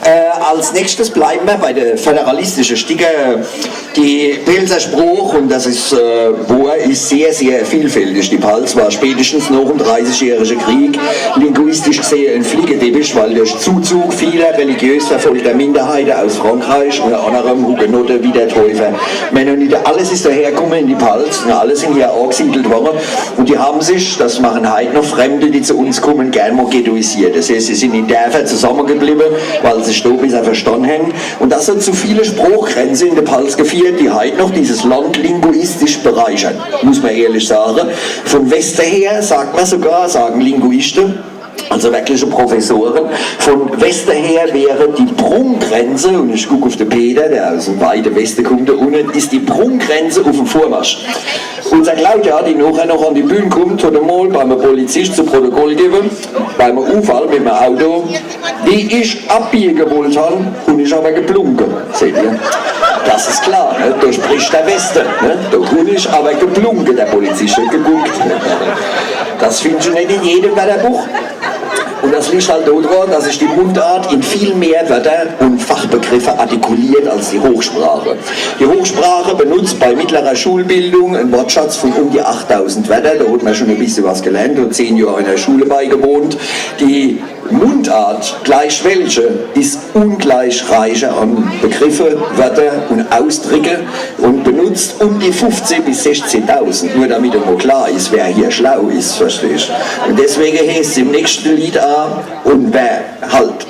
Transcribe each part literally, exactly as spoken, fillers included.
Äh, als nächstes bleiben wir bei der föderalistischen Sticker. Die Pälzer Sprooch, und das ist, äh, wohr, ist sehr, sehr vielfältig. Die Palz war spätestens nach dem Dreißigjährigen Krieg linguistisch gesehen ein Flickenteppich, weil durch Zuzug vieler religiös verfolgter Minderheiten aus Frankreich, unter anderem Hugenotte wie der Täufer, Mennonite, alles ist dahergekommen in die Palz, und alle sind hier angesiedelt worden. Und die haben sich, das machen heute noch Fremde, die zu uns kommen, gern mal ghettoisiert. Das heißt, sie sind in Dörfer zusammengeblieben, weil sie sich da besser verstanden haben. Und das hat zu viele Sprachgrenzen in der Palz geführt, die heute noch dieses Land linguistisch bereichern, muss man ehrlich sagen. Von Westen her sagt man sogar, sagen Linguisten, also wirkliche Professoren, von Westen her wäre die Brunggrenze, und ich gucke auf den Peter, der aus dem weiten Westen kommt, da unten ist die Brunggrenze auf dem Vormarsch. Unser Claudia, die nachher noch an die Bühne kommt, hat einmal beim Polizist zu Protokoll gegeben, beim Unfall mit dem Auto, wie ich abbiegen wollt han, hun ich aber geblunke. Seht ihr? Das ist klar, ne? Da spricht der Westen, ne? Da hun ich aber geblunke, der Polizist hat geguckt. Das findest du nicht in jedem Wörterbuch. Und das liegt halt daran, dass sich die Mundart in viel mehr Wörter und Fachbegriffe artikuliert als die Hochsprache. Die Hochsprache benutzt bei mittlerer Schulbildung einen Wortschatz von um die achttausend Wörter. Da hat man schon ein bisschen was gelernt und zehn Jahre in der Schule beigewohnt. Die Mundart, gleich welche, ist ungleich reicher an Begriffe, Wörter und Ausdrücke und benutzt um die fünfzehn bis sechzehntausend, nur damit einmal klar ist, wer hier schlau ist, verstehst? Und deswegen heißt es im nächsten Lied auch, und wer halt,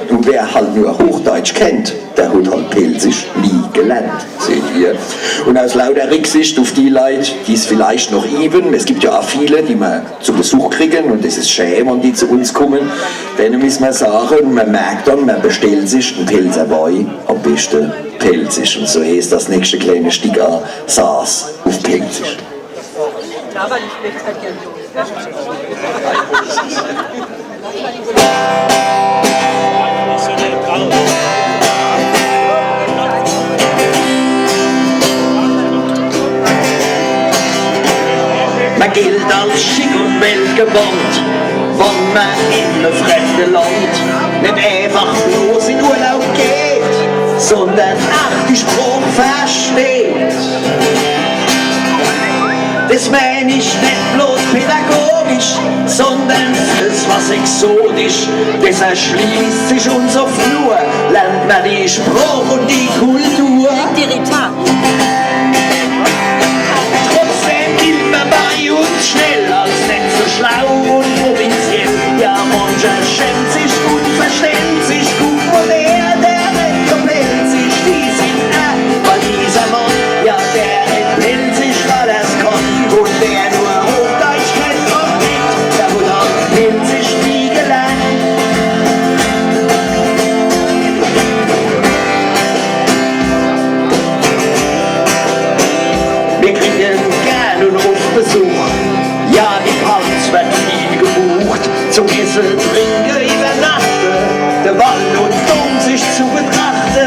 und wer halt nur Hochdeutsch kennt, der hat halt Pälzisch nie gelernt, seht ihr. Und aus lauter Rücksicht auf die Leute, die es vielleicht noch üben, es gibt ja auch viele, die man zu Besuch kriegen und es ist schä, wenn die zu uns kommen, denen müssen wir sagen, man merkt dann, man bestellt sich einen Pälzer Woi, am besten Pälzisch. Und so heißt das nächste kleine Stick auch Saas auf Pälzisch. Man gilt als schick und weltgewandt, wann man in e fremde Land net einfach bloß in Urlaub geht, sondern ach die Sprooch versteht. Das mään ich net bloß pädagogisch, sondern fürs was exotisch. Des erschließt sich uns oft nur, lernt mer die Sprooch und die Kultur. Trotzdem gilt mer bei uns schnell als net so schlau und provinziell. Ja, mancher schämt sich und verstellt sich. Guck mol her, der redt jo Pälzisch, die sind ach, weil dieser Mann, ja, der redt Pälzisch, weil er's kann. Und wer nur Hochdeutsch kennt und redt, der hat halt Pälzisch nie gelernt. Wir kriegen gern und oft Besuch. Ja, die Palz wird viel gebucht. Zum Esse, Trinke, Übernachte. Der Wald und Dom sich zu betrachte.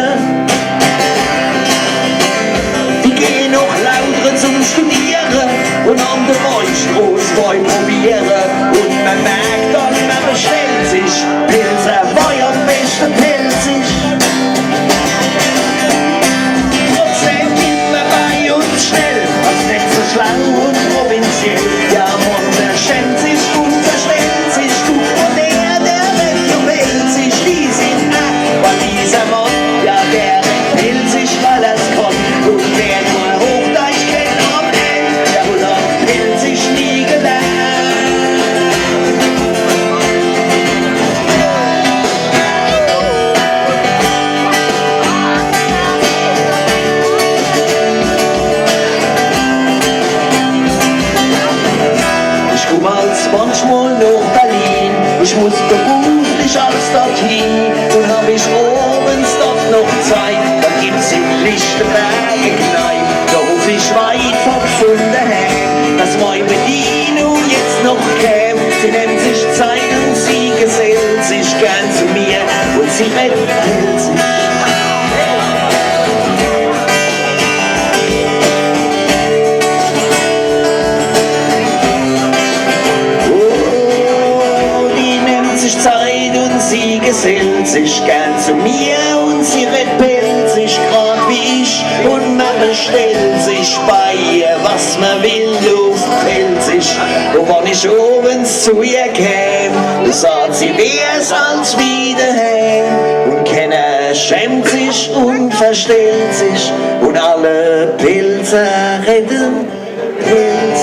Die gehen noch Lautre zum Studiere und an der Woistroß Woi probiere. Und mer merkt dann, mer bestellt sich Pälzer Woi, am beste Pälzisch. Trotzdem gilt mer bei uns schnell als net so schlau und provinziell. Ja, mancher schämt sich und verstellt sich. Guck mol her, der redt jo Pälzisch, die sind ach, weil dieser Mann, ja, der redt Pälzisch, weil er's kann. Und wer nur Hochdeutsch kennt, am End, der hat halt Pälzisch nie gelernt. Ich komm als manchmal noch Berlin, ich muss beruflich als dorthin. Und hab ich abends dort noch Zeit, dann gibt's im Lichtenberg e Kneip. Da hoff ich weit fort von daheim, dass mei Bedienung jetzt noch käm. Sie nimmt sich Zeit und sie gesellt sich gern zu mir und sie redet Pälzisch. Oh, die nimmt sich Zeit und sie gesellt Sich gern zu mir un sie redt pälzisch, grad wie ich. Un mer bestellt sich bei ihr, was mer will, uff Pälzisch. Un wann ich owends zu ihr käm, do saat sie, wär's als wie dehäm. Un kenner schämt sich un verstellt sich. Un alle Pälzer redden Pälzisch.